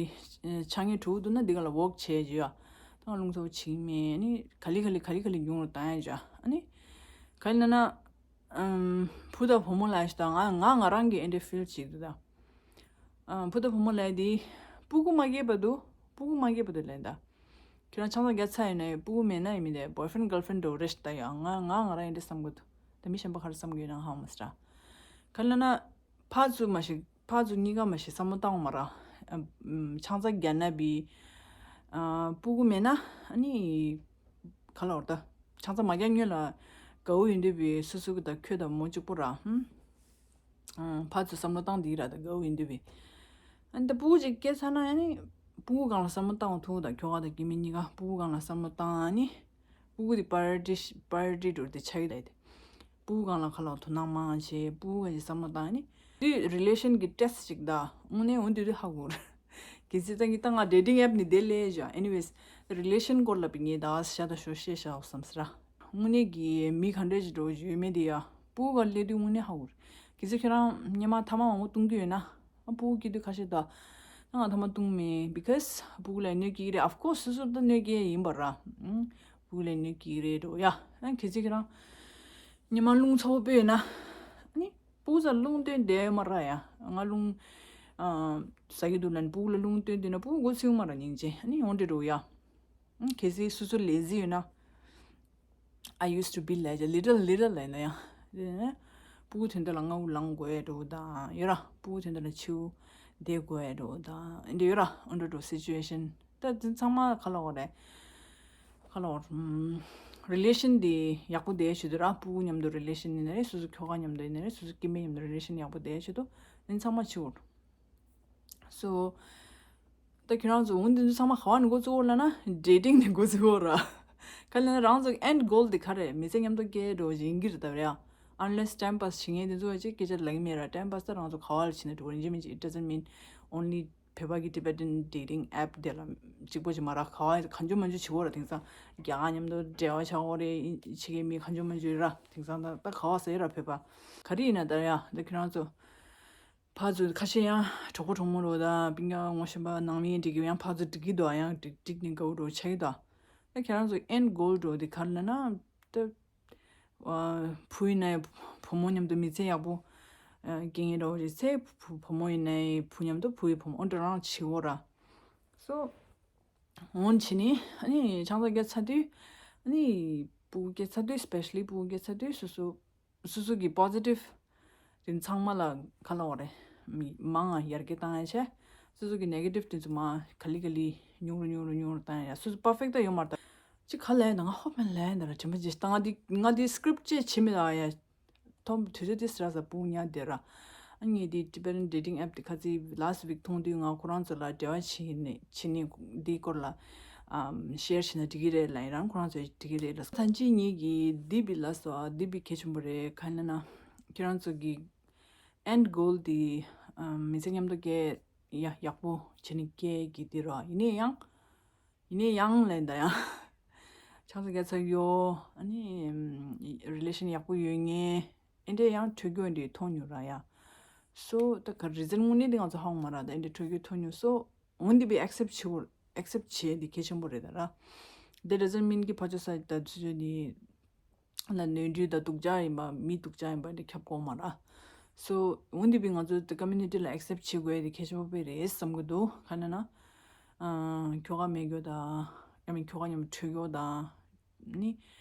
ཆ་ངེས་འགྲོ་འདུག་ན་འདི་ག་ལ་work བྱེད་ཅེས་ཡ། ད་ང་རླུང་ཚ་བོ་བྱེད་ཀྱི་མེད། ཨ་ནི་ག་ལེ་ག་ལེ་ག་ལེ་ག་ལེ་ཉུང་རུ་བཏང་ཡ་ཅེས། ཨ་ནི་ག་ལེ་ན་ན་ཨམ་བུ་དང་བུ་མོ་ལ་ཞིག་ད་ང་ང་ང་རང་གི་ཨེ་འདྲས་feel བྱེད་འདུག་ད། ཨམ་བུ་དང་བུ་མོ་ལ་འདི་སྤུ་གུ་མ་སྐྱེས་བར་དུ་སྤུ་གུ་མ་སྐྱེས་བར་དུ་ལན་ད། ཁྱོད་རང་ཆང་ས་རྒྱག་ཚར་ཡིན་ན་ཡང་སྤུ་གུ་མེད་ན་ཡིན་མི་དེ་boyfriend girlfriend འགྲོ་རེ་ཞིག་ད་ཡ། ང་ང་ང་རང་ཨེ་འདྲས་བསམ་གི་འདུག་ད་མི་གཞན་པ་ག་རེ་བསམ་གི་ཡོད་ན་ཧ་མ་སི་ར། ག་ལེ་ན་ན་ཕར་ཚུར་མ་ཞིག་ཕར་ཚུར་གཉིས་ཀ་མ་ཞིག་བསམ་བློ་བཏང་བ་མ་ར། ཨ་ཨམ་ཆང་ས་རྒྱག་ན་བི། ཨ་སྤུ་གུ་མེད་ན་ཨ་ནི་ག་ལ་འོར་ད། ཆང་ས་མ་རྒྱག་སྔོན་ལ་དགའ་བོ་ཡིན་དུས་བི་སོ་སོ་གི་ད་ཁྱོད་ད་མོ་གཅིག་པོ་ར། ཧུམ། ཨ་ཕར་ཚུར་བསམ་བློ་བཏང་དེ་ར་ད་དགའ་བོ་ཡིན་དུས་བི། ཨ་ནི་ད་སྤུ་གུ་ཅིག་སྐྱེས་ཚར་ན་ཨ་ནི་སྤུ་གུ་སྒང་ལ་བསམ་བློ་བཏང་བ་ཐུག་ད་ཁྱོ་ག་ད་སྐྱེ་དམན་གཉིས་ཀ་སྤུ་གུ་སྒང་ལ་བསམ་བློ་བཏང་ཨ་ནི། སྤུ་གུ་དེ་priority priority འགྲོ་དེ་ཆགས་ཀྱི་ད་ཡི་དེ། སྤུ་གུ་སྒང་ལ་ཁ་ལོ་དོ་སྣང་མང་བྱེད། སྤུ་གུ་ག་ཅིག་བསམ་བློ་བཏང་ནི། དེ་relation གི་test ཅིག་ད། དངོས་གནས་འོན་དུས་དེ་ཧ་གོ་རེད། གལ་སྲིད་ད་ངས་ད་ང་dating app ནི་དེ་ལས་བཞག anyways relation སྐོར་ལ་བི་ངས་ད་ཤ་ད་ཤོ་ཤེས་ཤ་བསམ་སི་ར། དངོས་གནས་ཀྱི་མི་ག་འདྲས་ཅིག་འགྲོ་ཡོད་མེད་དེ་ཡ། སྤུ་གུ་ག་སླེབས་དུས་དངོས་གནས་ཧ་གོ་རེད། གལ་སྲིད་ཁྱེད་རང་སྔོན་མ་ཐ་མག་མང་པོ་བཏུང་གི་ཡོད་ན། ཨ་སྤུ་གུ་སྐྱེ་དུས་ཁ་ཤས་ད། ང་ཐ་མག་བཏུང་མེད་because སྤུ་གུ་ལ་གནོད་སྐྱེལ་གྱི་རེད། Of course སོ་སོ་ད་གནོད་སྐྱེལ་ཡིན་པ་ར། ཨུམ། སྤུ་གུ་ལ་གནོད་སྐྱེལ་གྱི་རེད་འགྲོ་ཡ། ཨ་གལ་སྲིད་ཁྱེད་རང་ཉི་མ་རླུང་ཚ་བོ་སྤོས་ཡོད་ན། ཨ་ནི་སྤུ་གུ་ཚ་རླུང་བཏོན་བསྡད་མ་ར་ཡ། ང་རླུང་ཨ་ཟ་གི་འདུག་ལབ་ནས་སྤུ་གུ་ལ་རླུང་བཏོན་བསྡད་ན་སྤུ་གུ་མགོ་ཚོས་མ་ར་སྙིང་རྗེ། ཨ་ནི་ཡོང་འདྲེ་འགྲོ་ཡ། ཨ་གལ་སྲིད་སོ་སོ་lazy ཡོད་ན། I used to be like a little little ལབ་ན་ཡང་། དེ་ནས་སྤུ་གུ་དོན་དག་ལ་རྔ་བོ་ལངས་དགོས་ཡ་འགྲོ་དང་ཡོད་ར། སྤུ་གུ་དོན་དག་ལ་ཕྱིའུ་བསྡད་དགོས་ཡ་འགྲོ་དང་འདི་ཡོད་ར། འོ་འདྲ་འགྲོ་situation ད་དེ་ཚང་མ་ག་ལ་འོ་རེད། ག་ལ་འོ། རི་ལེ་ཤན་དེ་ཡག་པོ་བསྡད་ཆེད་དུ་ར། སྤུ་གུ་མཉམ་དུ་རི་ལེ་ཤན་ཡིན་ན་རེད། སོ་སོ་ཁྱོ་ག་མཉམ་དུ་ཡིན་ན་རེད། སོ་སོ་སྐྱེ་དམན་མཉམ་དུ་རི་ལེ་ཤན་ཡག་པོ་བསྡད་ཆེད་དུ་དེ་ཚང་མ་བྱེད་འོ། སོ། ད་ཁྱོད་རང་ཚོ་འོ་འདི་ཚོ་ཚང་མ་ག་བ་ནས་འགོ་བཙུགས་འོ་ལབ་ན། ཌེ་ཊིང་ནས་འགོ་བཙུགས་འོ་ར། ག་ལ་ན་རང་ཚོ་ཨེན་ཌི་གོལ་དེ་ག་རེད། མི་ཚེ་མཉམ་དུ་སྐྱེལ་འགྲོ་ཡིན་གྱི་རེད་ད་རེད་ཡ། Unless time pass བྱེད་མཁན་དེ་ཚོ་ཅིག་སྐད་ཆ་ལབ་ཀྱི་མེད་ར། time pass ད་རང་ཚོ་ག་བ་ལ་བྱེད་ན་འགྲོ་རིན་ཆེན་མིན་ཅིག it doesn't mean only བོད་པ་གི་Tibetan dating app དེ་ལ་གཅིག་པོ་ཅིག་མ་ར། ག་བ་གང་བྱུང་མང་བྱུང་བྱེད་འོ་ར། དེང་སང་རྒྱ་གར་མཉམ་དུ་འབྲེལ་བ་ཆགས་འོ་རེད། ཕྱི་རྒྱལ་མི་གང་བྱུང་མང་བྱུང་ར། དེང་སང་ད་ད་ག་བ་ཟེར་ར། བོད་པ་ག་རེ་ཡིན་ན་ད་རེད་ཡ། ད་ཁྱོད་རང་ཚོ། ཕར་ཚུར་ཁ་ཤས་ཡང་གྲོགས་པོ་གྲོགས་མོ་རོ་དང་སྤུན་ཀྱག་ངོ་ཤེས་པ་ནང་མི་འགྲིག་གི་ཡང་ཕར་ཚུར་འགྲིག་གི་འདུག་ཡང་འགྲིག་འགྲིག་ནས་དགའ་བོ་རོ་ཆགས་ཀྱི་འདུག་ད་ཁྱེད་རང་ཚོ་ཨེན་ཌི་གོལ་རོ་དེ་ག་རེ་ལབ་ན། ད་བུ་ཡིན་ན་བུ་མོ་མཉམ་དུ་མི་ཚེ་ཡག་པོ་སྐྱེལ་མཁན་རོ་རེད། ཚེ་བུ་བུ་མོ་ཡིན་ན་བུ་མཉམ་དུ་བུ་ཡི་བུ་མོ་འོ་འདྲ་རང་བྱེད་འོ་ར། སོ། འོན་ཕྱིན་ནི་ཨ་ནི་ཆང་ས་སྐྱེལ་ཚར་དུས། ཨ་ནི་སྤུ་གུ་སྐྱེལ་ཚར་དུས། སི་པེ་ཤ་ལི་སྤུ་གུ་སྐྱེལ་ཚར་དུས་སོ་སོ། སོ་སོ་གི་པོ་ཟི་ཊིབ་དེ་ཚང་མ་ལ་ག་ལ་འོ་རེད། མི་མང་ང་ཡར་རྒྱས་བཏང་ཡ་བྱས། སོ་སོ་གི་ནེ་གེ་ཊིབ་དེ་ཚོ་མ་ག་ལེ་ག་ལེ་ཉུང་རུ་ཉུང་རུ་ཉུང་རུ་བཏང་ཡ། སོ་སོ་པར་ཕེག་ཊ་ཡོད་མ་རེད་ད། ཅི་ག་ལས་ད་ང་ཧོབ་མེད་ལས་ད་ར་དྲན་པ་ཇི་ལྟ་ང་འདི་ང་འདི་སི་ཀི་རིབ་ཊ་ཅེས་བྱེད་མི་ད་ཡ། ཐོམ་དུས་ཚོད་དེ་སི་ར་ས་སྤུ་གུ་ཉག་དེ་ར། ཨ་ངས་འདི་Tibetan dating app དེ་ཁ་ཚིག་ལ་སི་ཝིག་མཐོང་དུས་ང་ཁོ་རང་ཚོ་ལ་འབྲེལ་བ་བྱེད་ནས་བྱེད་ནས་འདིའི་སྐོར་ལ་ཨམ་ཤེར་བྱེད་ན་འགྲིག་གི་རེད་ལབ་ཡིན་རང་ཁོ་རང་ཚོས་འགྲིག་གི་རེད་ལ། ད་ཅི་ངེད་ཀྱིས་འདི་བི་ལ་སོ་འདི་བི་གལ་ཆེན་པོ་རེད། ག་ལ་ན་ཁྱེད་རང་ཚོ་གི་ཨེན་གོལ་འདི་ཨམ་མི་ཚེ་མཉམ་དུ་སྐྱེལ་ཡ་ཡག་པོ་བྱེད་ནས་སྐྱེལ་གི་འདི་ར། ཡིན་ནའི་ཡང་ཡིན་ནའི་ཡང་ལན་ད་ཡང་ཆང་ས་རྒྱ་ཚ་ཡོ། ཨ་ནི་རི་ལེ་ཤན་ཡག་པོ་ཡོད་ངེས་ཨེ་འདྲས་ཡང་འཕྲོད་རྒྱུ་འདི་མཐོང་མྱོང་ར་ཡ། སོ་ད་ག་རི་ཛན་དངོས་གནས་འདི་ང་ཚོ་ཧ་གོ་མ་ར། ད་ཨེ་འདྲས་འཕྲོད་རྒྱུ་མཐོང་མྱོང་སོ། འོན་ཏེ་བི་ཨེག་སེབ་བྱེད་དགོས། ཨེག་སེབ་བྱེད་འདི་གལ་ཆེན་པོ་རེད་ད་ར། འདི་རི་ཛན་མིན་གྱི་ཕ་ཆོ་ས་ད་ཚུ་ཆོ་ནི་ལ་ནོར་འཁྲུལ་དང་སྡུག་ཅག་ཡིན་པ་མི་སྡུག་ཅག་ཡིན་པ་འདི་ཁྱབ་དགོས་མ་ར། སོ་འོན་ཏེ་བི་ང་ཚོ་ད་ཀོ་མུ་ནི་ཊི་ལ་ཨེག་སེབ་བྱེད་དགོས་འདི་གལ་ཆེན་པོ་དཔེ་རེད་བསམ་གི་འདུག་ག་ན་ན་ཨ་ཁྱོ་ག་མེད་རྒྱུ་དང་ཨ་མི་ཁྱོ་ག་མཉམ་འཕྲོད་རྒྱུ་དང་ནི་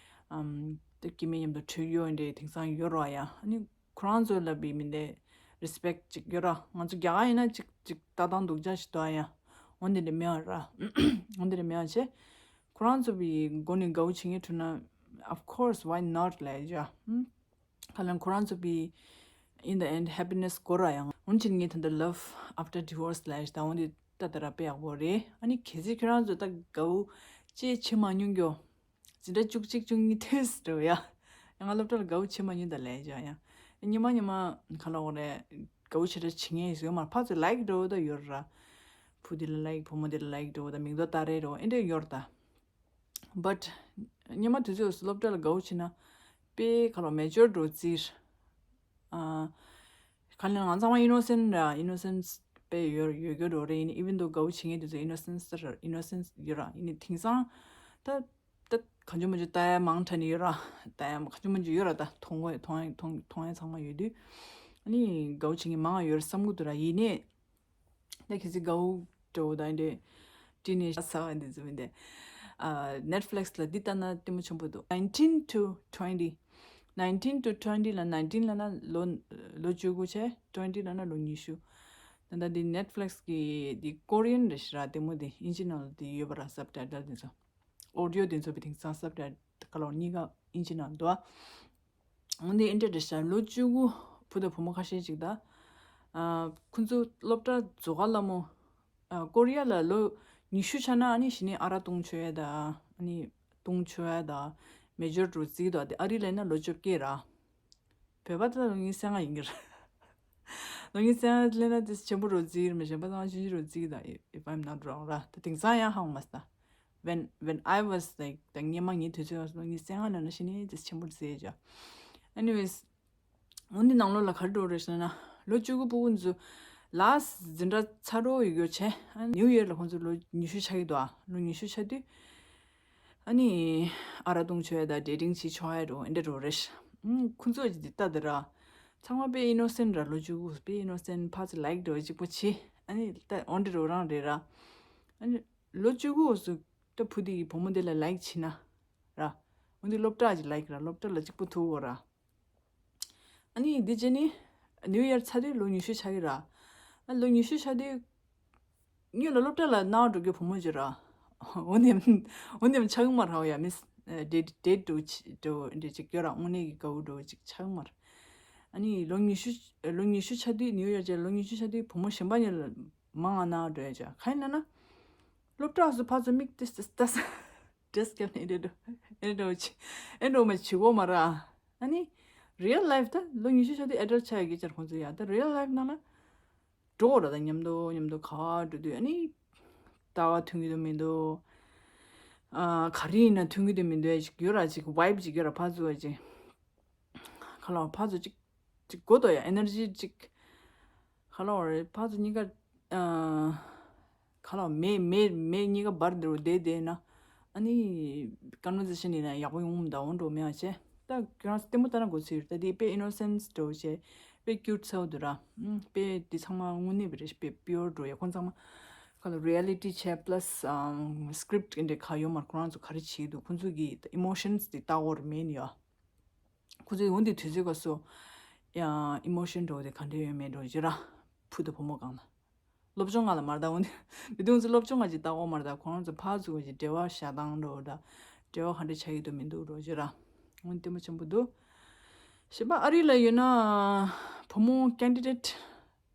ཨམ་ད་སྐྱེ་དམན་མཉམ་དུ་འཕྲོད་རྒྱུ་འདི་དེང་སང་ཡོད་ར་ཡ། ཨ་ནི་ཁོ་རང་ཚོ་ལ་བི་མི་འདི་རི་སི་པེག་ཅིག་ཡོད་ར། ང་ཚོ་རྒྱ་གར་ཡིན་ན་ཅིག་ཅིག་ལྟ་སྟངས་སྡུག་ཅག་ཞིག་འདུག་ཡ། འོན་ཏེ་འདི་མེད་ར། འོན་ཏེ་འདི་མེད་བྱས། ཁོ་རང་ཚོ་བི་མགོ་ནས་དགའ་བོ་བྱེད་མཁན་འཁྲུལ་ན། Of course, why not ལབ་ཡ། ཧུམ། ག་ལ་ཁོ་རང་ཚོ་བི་in the end happiness དགོས་ར་ཡང་། འོན་ཕྱིན་ངས་ད་ལྟ་love after divorce ལབ་ཡ་ཞིག་ད་འོན་ཏེ་ད་ད་ར་དཔེ་ཡག་པོ་རེད། ཨ་ནི་གལ་སྲིད་ཁྱོད་རང་ཚོ་ད་དགའ་བོ་ཅེས་བྱེད་མ་མྱོང་རྒྱུ། འཛིན་གྲྭ་བཅུ་གཅིག་བཅུ་གཉིས་ཐེས་འགྲོ་ཡ། ཡང་ང་སློབ་གྲྭ་ལ་དགའ་བོ་བྱེད་མ་མྱོང་ད་ལས་བྱ་ཡ། ཉི་མ་ཉི་མ་ག་ལ་འོ་རེད། དགའ་བོ་བྱེད་འདྲ་བྱེད་མཁན་ཡོད་མ་རེད། ཕར་ཚུར་ལའིག་འགྲོ་ད་ཡོད་ར། བུ་འདི་ལ་ལའིག་བུ་མོ་འདི་ལ་ལའིག་འགྲོ་ད་མིང་ཐོ་ལྟ་རེ་རོ་ཨེ་འདྲས་ཡོད་ར་ད། But ཉི་མ་དུས་ཚོད་སློབ་གྲྭ་ལ་དགའ་བོ་བྱེད་ན་དཔེ་ག་ལ་མེ་ཅོར་འགྲོ་རྩིས། ཨ་ག་ལ་ང་ཚང་མ་ཨི་ནོ་སེན་ར། ཨི་ནོ་སེན་དཔེ་ཡོད་ཡོད་རྒྱུ་འགྲོ་རེད། ཡིན་even though དགའ་བོ་བྱེད་མཁན་དུས་ཚོད་ཨི་ནོ་སེན་ར་ཨི་ནོ་སེན་ཡོད་ར། ཡིན་ནི་དེང་སང་ད། ད་གང་བྱུང་མང་བྱུང་ལྟ་ཡ་མང་དྲགས་ནས་ཡོད་ར། ལྟ་ཡ་གང་བྱུང་མང་བྱུང་ཡོད་ར། ད་མཐོང་གོ་མཐོང་ཡ་མཐོང་མཐོང་ཡ་ཚང་མ་ཡོད་དུས། ཨ་ནི་དགའ་བོ་བྱེད་མཁན་མང་ང་ཡོད་རེད་བསམ་གི་འདུག་ར། ཡིན་ནའི་ད་གལ་སྲིད་དགའ་བོ་འདྲ་བོ་ད་འདྲས་བྲིས་ནས་ས་བ་འདི་ཚོ་མི་འདི། ཨ་Netflix ལ་འདི་ལྟ་ན་ལྟད་མོ་ཆེན་པོ་འདུག nineteen to twenty nineteen to twenty ལ་nineteen ལ་ན་ལོ་ལོ་བཅུ་དགུ་བྱས། twenty ལ་ན་ལོ་ཉི་ཤུ། ད་ལྟ་འདི་Netflix གི་འདི་ཀོ་རི་ཡན་རེད་ཤག་ར། ལྟད་མོ་འདི་ཨིན་ཇི་ནང་ལ་འདི་ཡོད་པ་ར། སབ་ཊའི་ཊལ་འདི་ཚོ། ཨོ་ཌི་ཡོ་དེ་ཚོ་བི་དེང་སང་སབ་ཊའི་ཊལ་ག་ལོ་གཉིས་ཀ་ཨིན་ཇི་ནང་འདུག་འོན་ཏེ་ཨེ་འདྲ་རེད་ཤག་ལོ་བཅུ་དགུ་བུ་དང་བུ་མོ་ཁ་ཤས་ཅིག་ད། ཨ་ཁོ་ཚོ་སློབ་གྲྭ་རྫོགས་ག་ལ་མོ། ཨ་ཀོ་རི་ཡ་ལ་ལོ་ཉི་ཤུ་ཆགས་ན་ཨ་ནི་གཞི་ནས་ཨ་རག་བཏུང་ཆོག་ཡ་ད། ཨ་ནི་བཏུང་ཆོག་ཡ་ད། མེ་ཅོར་འགྲོ་རྩིས་ད། དེ་ཨ་རི་ལ་ཡིན་ན་ལོ་བཅོ་བརྒྱད་ར། བོད་པ་དེ་ལ་ལོ་ཉི་ཤུ་རྩ་ལྔ་ཡིན་གྱི་རེད། ལོ་ཉི་ཤུ་རྩ་ལྔ་སླེབས་ན་དེ་ཆེན་པོ་རོ་རྩིས་རེད། མི་གཞན་པ་ཚང་མ་ཆུང་ཆུང་རོ་རྩིས་དང་། If I'm not wrong ར། ད་དེང་སང་ཡང་ཧ་གོ་མ་སོང་། When when I was like ད་སྔོན་མ་ངའི་དུས་ཚོད་ལ་ལོ་ཉི་ཤུ་རྩ་ལྔ་ལབ་ན་གཞི་ནས་དེ་ཆེན་པོ་རྩིས་བྱ། Anyways འོན་ཏེ་ནང་ལོགས་ལ་ག་རེ་འགྲོ་རེད་ཟེར་ན། ལོ་བཅུ་དགུ་སྤུ་གུ་ཚོ་ལ་འཛིན་གྲྭ་ཚར་འགྲོ་ཡོད་རྒྱུ་བྱས། ཨ་ནིའུ་ཡར་ལ་ཁོང་ཚོ་ལོ་ཉི་ཤུ་ཆགས་ཀྱི་འདུག་ཨ་ལོ་ཉི་ཤུ་ཆགས་དུས། ཨ་ནི་ཨ་རག་བཏུང་ཆོག་ཡ་ད་ཌེ་ཊིང་བྱེད་ཆོག་ཡ་རོ་ཨེ་འདྲ་རོ་རེད། ཨུམ་ཁོང་ཚོ་ཅིག་འདི་ལྟ་དེ་ར། ཚང་མ་དཔེ་ཨི་ནོ་སེན་ར། ལོ་བཅུ་དགུ་དཔེ་ཨི་ནོ་སེན་ཕར་ཚུར་ལའིག་འགྲོ་གཅིག་པོ་བྱེད། ཨ་ནི་ལྟ་འོ་འདྲ་རོ་རང་རེད་ར། ཨ་ནི་ལོ་བཅུ་དགུ་སུ་ད་བུ་དེ་གི་བུ་མོ་དེ་ལ་ལའིག་བྱེད་ན་ར། འོ་འདི་སློབ་གྲྭ་ཅིག་ལའིག་ར། སློབ་གྲྭ་ལ་གཅིག་པོ་ཐུག་གོ་ར། ཨ་ནི་འདི་བྱས་ནི་ནིའུ་ཡར་ཚར་དུས་ལོ་ཉི་ཤུ་ཆགས་ཀྱི་ར། ཨ་ལོ་ཉི་ཤུ་ཆགས་དུས་སྔོན་ལ་སློབ་གྲྭ་ལ་ནང་འགྲོ་རྒྱུ་བུ་མོ་ཅིག་ར། འོ་ནེམ་འོ་ནེམ་ཆགས་མ་ར་ཡ། མིས་ཌེ་ཊི་ཌེ་ཊི་འགྲོ་ཅི་འགྲོ་འདྲ་ཅིག་ཡོད་ར། དངོས་གནས་ཀྱི་དགའ་བོ་འགྲོ་ཅིག་ཆགས་མ་ར། ཨ་ནི་ལོ་ཉི་ཤུ་ལོ་ཉི་ཤུ་ཆགས་དུས་ནིའུ་ཡོག་ཅེ་ལོ་ཉི་ཤུ་ཆགས་དུས་བུ་མོ་གཞན་པ་ཉིད་ལ་མང་ང་ན་འགྲོ་ཡ་ཅག་ག་ཡིན་ན་ན། སློབ་གྲྭ་སུ་ཕར་ཚུར་མིག་ཏིས་ཏིས་ཏིས་ཏིས་རྒྱབ་ནས་ཨེ་འགྲོ་ཨེ་འགྲོ་ཅི་ཨེ་འགྲོ་མ་བྱེད་གོ་མ་ར། ཨ་ནི་རི་ཡལ་ལའིཕ་ད་ལོ་ཉི་ཤུ་ཆགས་དུས་ཨེ་ཌལ་ཆགས་ཡ་གི་ཅར་ཁོང་ཚོ་ཡ། ད་རི་ཡལ་ལའིཕ་ནང་ལ་འགྲོ་ར། ད་མཉམ་དུ་མཉམ་དུ་ག་བ་འགྲོ་དུས་ཨ་ནི་ལྟ་བ་མཐུན་གྱི་འདུག་མི་འདུག་ཨ་ག་རེ་ཡིན་ན་མཐུན་གྱི་འདུག་མི་འདུག་ཅིག་ཡོད་ར། ཅིག་ཝའིབ་ཅིག་ཡོད་ར། ཕར་ཚུར་ཅིག་ག་ལ་ཕར་ཚུར་ཅིག་ཅིག་དགོས་དོ་ཡ། ཨེ་ནར་ཇི་ཅིག་ག་ལ་བ་རེད། ཕར་ཚུར་གཉིས་ཀ་ཨ་ག་ལ་བ་མེ་མེ་མེ་གཉིས་ཀ་འབར་འདི་རུ་བསྡད་བསྡད་ན་ཨ་ནི་ཀོན་ཝར་སེ་ཤན་ཡིན་ན་ཡག་པོ་ཡོང་མི་འདུག་འོང་འགྲོ་མེད་པ་བྱས། ད་ཁྱོད་རང་ལྟད་མོ་ལྟ་ན་དགོས་ཚུལ་རེད། ད་དེ་དཔེ་ཨི་ནོ་སེན་སི་འགྲོ་བྱས་དཔེ་ཀིའུ་ཊི་ཚ་བོ་འདུག་ར། ཨུམ། དཔེ་འདི་ཚང་མ་དངོས་གནས་པ་རེད། དཔེ་པིའུར་འགྲོ་ཡ། ཁོང་ཚང་མ་ག་ལ་རི་ཡལ་ཊི་ཆེ་པ་ལ་སི་ཀི་རིབ་ཊི་འདྲ་ག་ཡོད་མ་རེད། ཁོ་རང་ཚོ་ག་རེ་བྱེད་འདུག་ཁོང་ཚོ་གི་ཨི་མོ་ཤན་སི་དེ་ལྟ་བོར་མེད་ནི་ཡ། ཁོ་ཚོས་འོན་ཏེ་དུས་ཚོད་སྐབས་སུ་ཡང་ཨི་མོ་ཤན་འགྲོ་དེ་ག་འདྲ་ཡོད་མེད་འགྲོ་ཅི་ར། བུ་དང་བུ་མོ་གང་ལ། སློབ་སྦྱོང་ང་ལ་མར་ད་འོན་ཏེ་དེ་དུས་ཚོད་སློབ་སྦྱོང་ང་ཅིག་ལྟ་གོ་མར་ད་ཁོང་ཚོ་ཕར་ཚུར་གི་འབྲེལ་བ་བཞག་སྟངས་འགྲོ་ད། འབྲེལ་བ་ག་འདྲ་ཆགས་ཀྱི་འདུག་མི་འདུག་འགྲོ་ཅི་ར། འོན་ཏེ་མོ་ཆེན་པོ་འདུག་གཞན་པ་ཨ་རི་ལ་ཡོད་ན་བུ་མོ་ཀེན་ཌི་ཌེ་ཊི་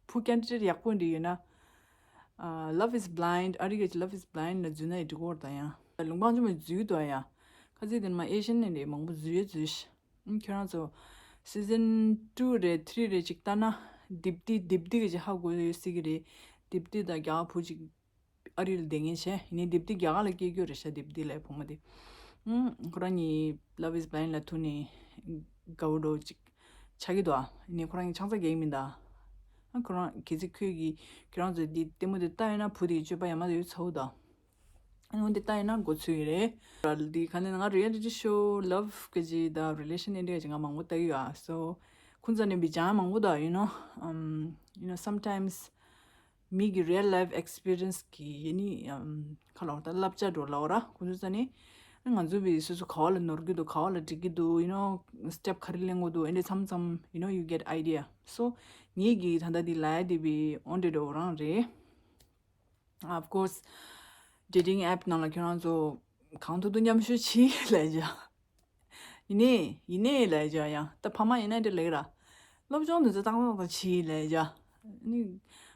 བུ་ཀེན་ཌི་ཌེ་ཊི་ཡག་པོ་འདི་ཡོད་ན། ཨ། Love is Blind། ཨ་རི་གི་Love is Blind་ལ་འཛུལ་ན་ཡི་འགྲིག་གོ་ར་ད་ཡང་། ལུང་པ་ཆུང་མ་འཛུལ་དོ་ཡ། ཁ་ཚིག་དེ་མ་ཨེ་ཤན་ནས་རེད་མང་པོ་འཛུལ་ཡོད་འཛུལ་ཤི། ཁྱོད་རང་ཚོ་སི་ཛན་ཊུ་རེད་ཐི་རི་རེད་ཅིག་ལྟ་ན་དིབ་ཏི་དིབ་ཏི་གི་ཅིག་ཧ་གོ་ཡོད་སྲིད་གི་རེད། དིབ་ཏི་དང་རྒྱ་བུ་ཅིག་ཨ་རི་ལ་བསྡད་མཁན་བྱས་ཡིན་ནའི་དིབ་ཏི་རྒྱ་གར་ལ་སྐྱེས་རྒྱུ་རེད་ཤག་དིབ་ཏི་ལའི་བུ་མོ་དེ། ཁོ་རང་གཉིས་Love is Blind་ལ་ཐུག་ནས་དགའ་བོ་འགྲོ་ཅིག་ཆགས་ཀྱི་འདུག་ཨ་ནི་ཁོ་རང་གཉིས་ཆང་ས་རྒྱག་གི་མིན་ད། ཨ་ཁོ་རང་གལ་སྲིད་ཁོས་ཀྱིས་ཁྱོད་རང་ཚོས་འདི་ལྟད་མོ་དེ་ལྟ་ཡོད་ན་བུ་དེ་གི་སྤྱོད་པ་ཡ་མ་དེ་ཡོད་ཚ་བོ་ད། ཨ་ནི་འོན་ཏེ་ལྟ་ཡོད་ན་མགོ་ཚོས་ཀྱི་རེད། འདི་ག་ནས་ང་རི་ཡལ་ཊི་ཤོ་ལབ་གི་ཅིག་ད་རི་ལེ་ཤན་ཨེ་འདྲ་ཅིག་ང་མང་པོ་ལྟ་གི་ཡོད་ཨ། སོ་ཁོང་ཚོ་ནས་བི་ཅང་མང་པོ་ད་you know um you know sometimes མི་གི་real life experience་གི་ཡེ་ནི་ཁ་ལོ་ད་བསླབ་བྱ་འགྲོ་ལ་འོ་ར། ཁོང་ཚོ་ས་ནི་ང་ཚོ་བི་སོ་སོ་ག་བ་ལ་ནོར་གི་འདུག་ག་བ་ལ་འགྲིག་གི་འདུག you know step་ག་རེ་ལེན་དགོས་འདུག་ཨེ་འདྲ་མཚམས་མཚམས་you know you get idea། so ངེད་ཀྱི་ད་ལྟ་འདི་ལ་ཡ་དེ་བི་ཨོན་ཏེ་འགྲོ་རང་རེད། Of course dating app་ནང་ལ་ཁྱོད་རང་ཚོ་གང་ཐུབ་ཐུབ་མཉམ་ཞུགས་བྱེད་ལས་བྱ། ཡིན་ནའི་ཡིན་ནའི་ལས་བྱ་ཡང་ད་ཕ་མ་ཡིན་ན་འདྲ་ལས་ར། སློབ་སྦྱོང་དེ་ཚོ་ཏག་ཏག་ཏག་བྱེད་ལས་བྱ། ནི་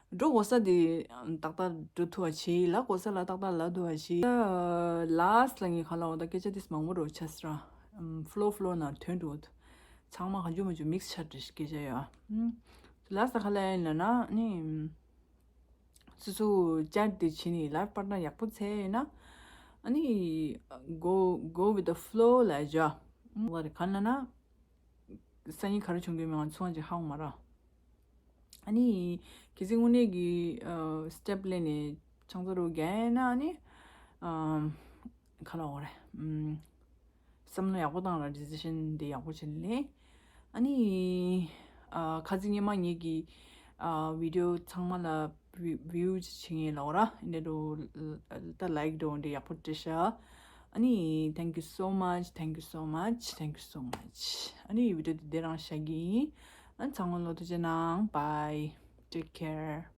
འགྲོ་དགོས་ས་དེ་ཏག་ཏག་འགྲོ་ཐུབ་པ་བྱེད། ལབ་དགོས་ས་ལ་ཏག་ཏག་ལབ་ཐུབ་པ་བྱེད། ལཱསི་ལ་ངས་ག་ལ་འོ་ད་སྐད་ཆ་དེ་མང་པོ་རོ་ཆ་སི་ར། ཕ་ལོ་ཕ་ལོ་ནང་དོན་འགྲོ། ཚང་མ་གང་བྱུང་མ་བྱུང་མིག་སི་ཆ་འདྲ་ཞིག་སྐད་ཆ་ཡོད། ལཱསི་ལ་ག་ལ་ཡིན་ལ་ན་ནི། སོ་སོ་ཅེཊ་དེ་བྱས་ནས་ལའིཕ་པར་ཊི་ནར་ཡག་པོ་བཙལ་ཡོད་ན། ཨ་ནི་go go with the flow་ལ་བྱ། ང་རེ་ག་ན་ན་སང་ཉིན་ག་རེ་བྱུང་གི་མེད་ང་ཚོ་ཅིག་ཧ་གོ་མ་ར། ཨ་ནི་གལ་སྲིད་དངོས་གནས་ཀྱི་སི་ཊེབ་ལེན་ནས་ཆང་ས་རུ་རྒྱག་ཡོད་ན་ཨ་ནི་ག་ལ་འོ་རེད། བསམ་བློ་ཡག་པོ་བཏང་ར་ཌི་སི་ཤན་དེ་ཡག་པོ་བྱས་ནས་ལེན། ཨ་ནི་ཨ་ཁ་ཚིག་སྔོན་མ་ངེད་ཀྱི་ཨ་བི་ཌི་ཡོ་ཚང་མ་ལ་བི་བིའུ་བྱེད་མཁན་ལ་འོ་ར་འདི་འདྲ་ད་ལའིཀ་འདྲ་འདི་ཡག་པོ་སྤྲད་ཤག་ཨ་ནི་thank you so much, thank you so much, thank you so much. ཨ་ནི་བི་ཌི་ཡོ་དེ་འདི་རང་བཞག་གི་ཡིན། ཨ་ནི་ཚང་མ་ལོ་ཐུགས་རྗེ་གནང་། Bye, take care.